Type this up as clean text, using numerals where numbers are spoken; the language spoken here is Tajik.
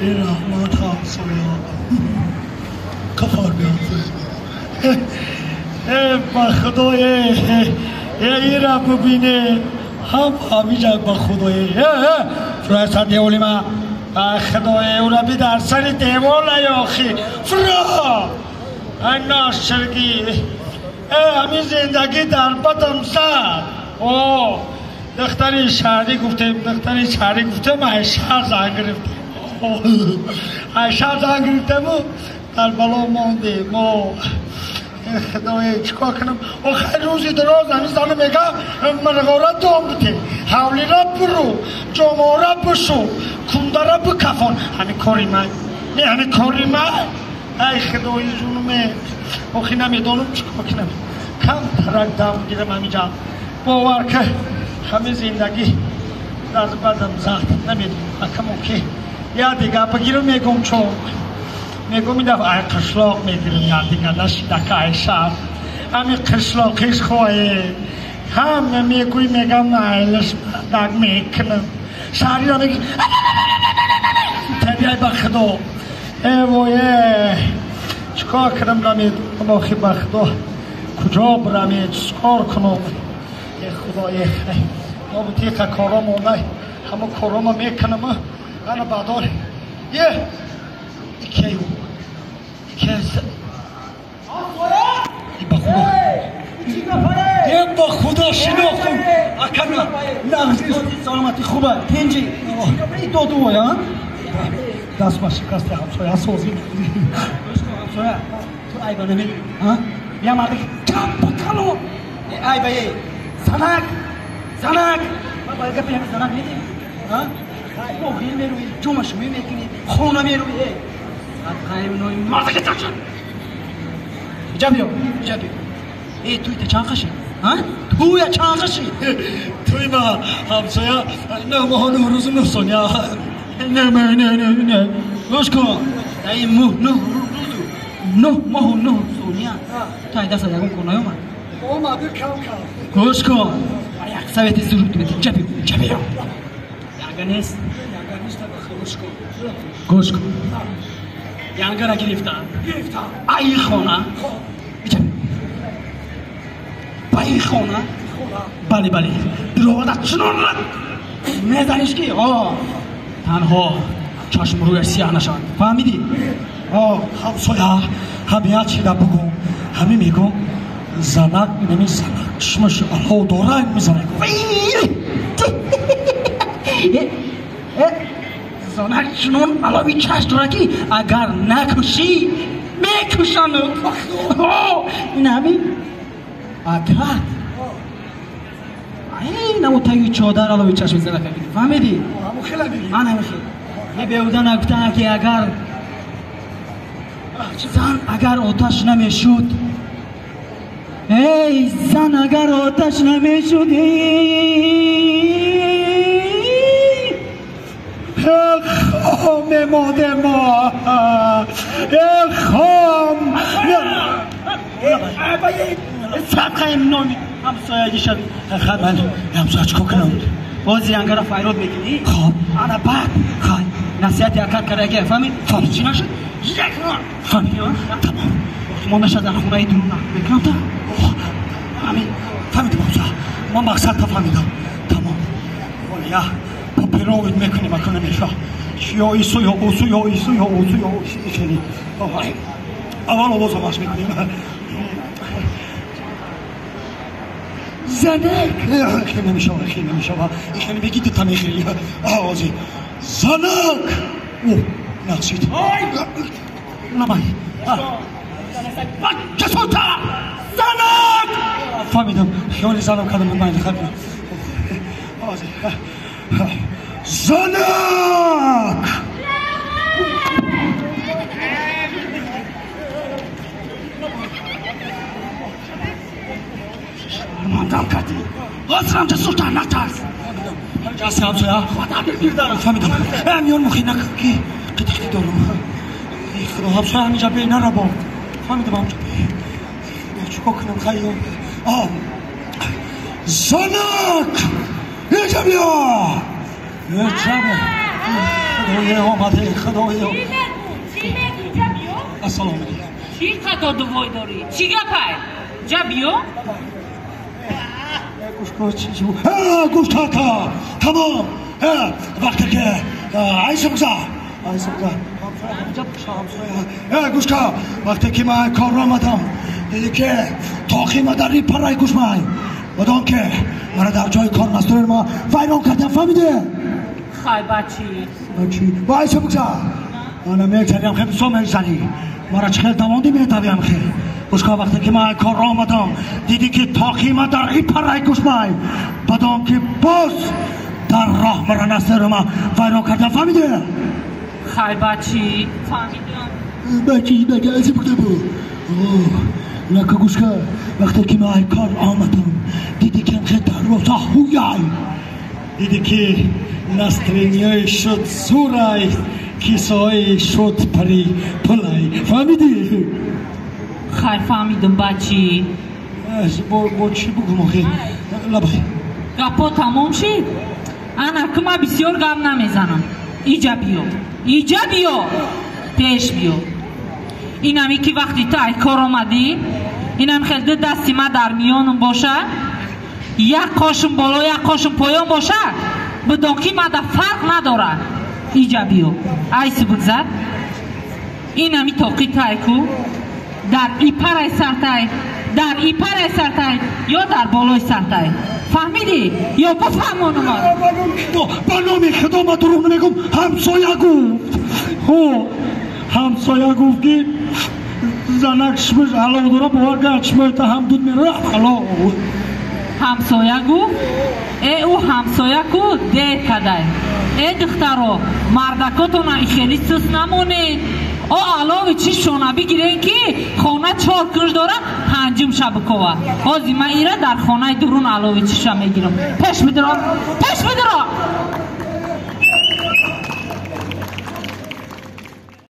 Эй раҳмат ҳамсоя. Кафар биёфт. Э ба худо э ира бубине ҳам ҳамиҷа ба худо э фура сар деволи ма ба худо ура би дар сари девола ёхи фура ай ноширгӣ э ҳамин зиндагӣ дар бадам зад. О духтари шаҳрӣ гуфтем, духтари шаҳрӣ гуфтем, ай шаҳр занг гирифтем, ай шаҳр занг гирифтему дар бало мондем. О худое чикор кунам? Охир рӯзи дароз ҳамин зану мега мирғора дом бите, ҳавлира буру, ҷомора бишу, кундара бикафон. Ҳамин кори ман не, ҳамин кори ман. Ай худои ҷунуме, охи намедонам чикор кунам. Кам тарак дам гирам ҳаминҷа. Бовар ки ҳамин зиндагӣ аз бадам зад, намедонам акамон ки я дига бигирам мегум чо мегум ин дафъа ай қишлоқ мегирам, я дига нашидака ай шаҳр. Ҳамин қишлоқиш хоҳе ҳама мегӯй мегам айлаш даг мекунам. Шаҳриро меги табиай ба худо. Э вой э чикор кунам намедонам охи ба худо куҷо бирам, чикор кунам. Э худо э нобутиқа коро монда, ҳама корома мекунам ана баъдор е икею ба худо е ба худо шинохтум акана нағз саломатӣ хуба тинҷи додувоя даст ба шикасти ҳамсоя созӣ ҳамсоя ту айба намедонӣ я марди кампакало айба е занак занак ба гапи ҳами занак медиҳӣ боғир мерӯӣ, ҷомашӯӣ мекунӣ, хона мерӯӣ. Мардака чакшан иҷа биё, иҷа биё. Э туйта чанд қаши? Туя чанд қаши? Туй ма ҳамсоя 9 моҳу 9 рӯзу 9 сония. Не не не не не гӯш кун, дар ин моҳ 9 рӯзу 9 моҳу 9 сония ту ай дастат ягон кор наёмад? Омаду кам кам. Гӯш кун, як совети зур битумед. Иҷа биё, иҷа биё. Янга нест? Янга нест, гӯш кун. Гӯш кун. Янгара гирифтам. Гирифтам. Ай хона. Иҷа. Ба ин хона. Бале, бале. Дировада чунон мезаниш ки, танҳо чашм рӯяш сиёҳ нашавад. Фаҳмидӣ? Ҳамсоя, ҳамият чида бугум. Ҳами мегум занак неми занак чишмаш алло дора мезанак. Занак чунон алови чашм дорад ки агар накушӣ мекушанд. Ин ҳамин агар намо таги чодар алови чашми занака гирифт. Фаҳмидӣ? Ман ҳамин хел. Е беҳуда нагуфтанд ки агар зан агар оташ намешуд, эй зан агар оташ намешуд, хом мемодем мо, хом. Садқаи номи ҳамсоягӣ шавӣ. Ман ҳамсоя чикор кунам? Боз янгара файрод мекунӣ? Хоб. Ана баъд хай насиҳати акар кардаги фаҳмид? Фаҳмид. Чӣ нашуд? Фаҳмид. Тамом. Мо наша дар хонаи дуруна мекунам та? Ҳамин фаҳмидам ҳамсоя. Ман мақсад тафаҳмидам. Тамом. Я папировид мекунем акун намеша. Ё ису ё усу ё ису ё усу ё хеле. Аввал овоз овоз мекунем. Занак хеле намешава, хеле намешава. Хеле беги дута мехӯри. Овози занак. О, нақшид. Намай. Часота! Занак! Фаҳмидам. Хиёли занам кардам ман фаҳмидам. Овози занак! Мандам кардӣ. Ҳозирам ҷасуртар натарс. Ҷаси ҳамсоя. Фаҳмидам. Миён мухи накун ки қитиқти дорам. Худо ҳамсоя ҳаминҷа бе нарабо. Фаҳмидам ҳамҷа бе. Чикор кунам хайё? Занак! Инҷа биё! Инҷа биё! Худоё омаде, Худоё. Чӣ мегӯ, ҷа биё? Ассалому алайкум. Чӣ қадо дувой дорӣ? Чӣ гапай? Ҷа биё? Гӯш кака, тамом. Вақте ки айса бигзар, айса бигзар. Гӯш ка, вақте ки ман кор омадам, диди ки тоқима дар ин парай гӯшмай. Одам ки мара дар ҷои кор настрои ма вайрон кардам, фаҳмиде? Хай бачи. Бачи. Айса бигзар. Ана мегзарям, хеле бисёр мегзарӣ. Мара чӣ хел давонди метавиям хел. Гӯшка, вақте ки ман кор омадам, диди ки тоқима дар ин парай гӯшмай. Бадом ки боз дар роҳ мара настрои ма вайрон кардам, фаҳмиде? Хай бачи, фаҳмидам. Бачи, бачи, айса бигзар бу. Нака гӯшка, вақте ки ман кор омадам, диди ки хел дарвоза ҳуяй. Диди ки настроениёи шуд сурай, кисои шуд пари пулай. Фаҳмидӣ? Хай фаҳмидам, бачи. Бо чӣ бугум охи? Лабай. Гапо тамом шид? Ана ки ман бисёр гап намезанам. Иҷа биё. Иҷа биё. Пеш биё. Инами ки вақти ту ай кор омадӣ, инам хел ду дасти ма дар миёнам боша, як қошум боло, як қошум поён боша, бидон ки мада фарқ надорад. Иҷа биё. Айси бигзар. Инами тоқи тай ку дар ипарай сартай, дар ипарай сартай ё дар болои сартай. Фаҳмидӣ? Ё бифаҳмонума? Ба номи Худо ма дурӯғ намегӯм. Ҳамсоя гуфт. Ҳо, ҳамсоя гуфт ки занак шмиш алов дора, бовар кард шмоита ҳам дуд мерара алов. Ҳамсоя гуфт? Э, ӯ ҳамсоя ку дер кадай. Э, духтаро, мардакотона хеле сус намонед. О алови чӣ шона бигирен ки хона чор кунж дора, панҷум ша бикова. Ҳозир ман ира дар хонаи дурун алови чиша мегирам. Пеш бидиро, пеш бидиро.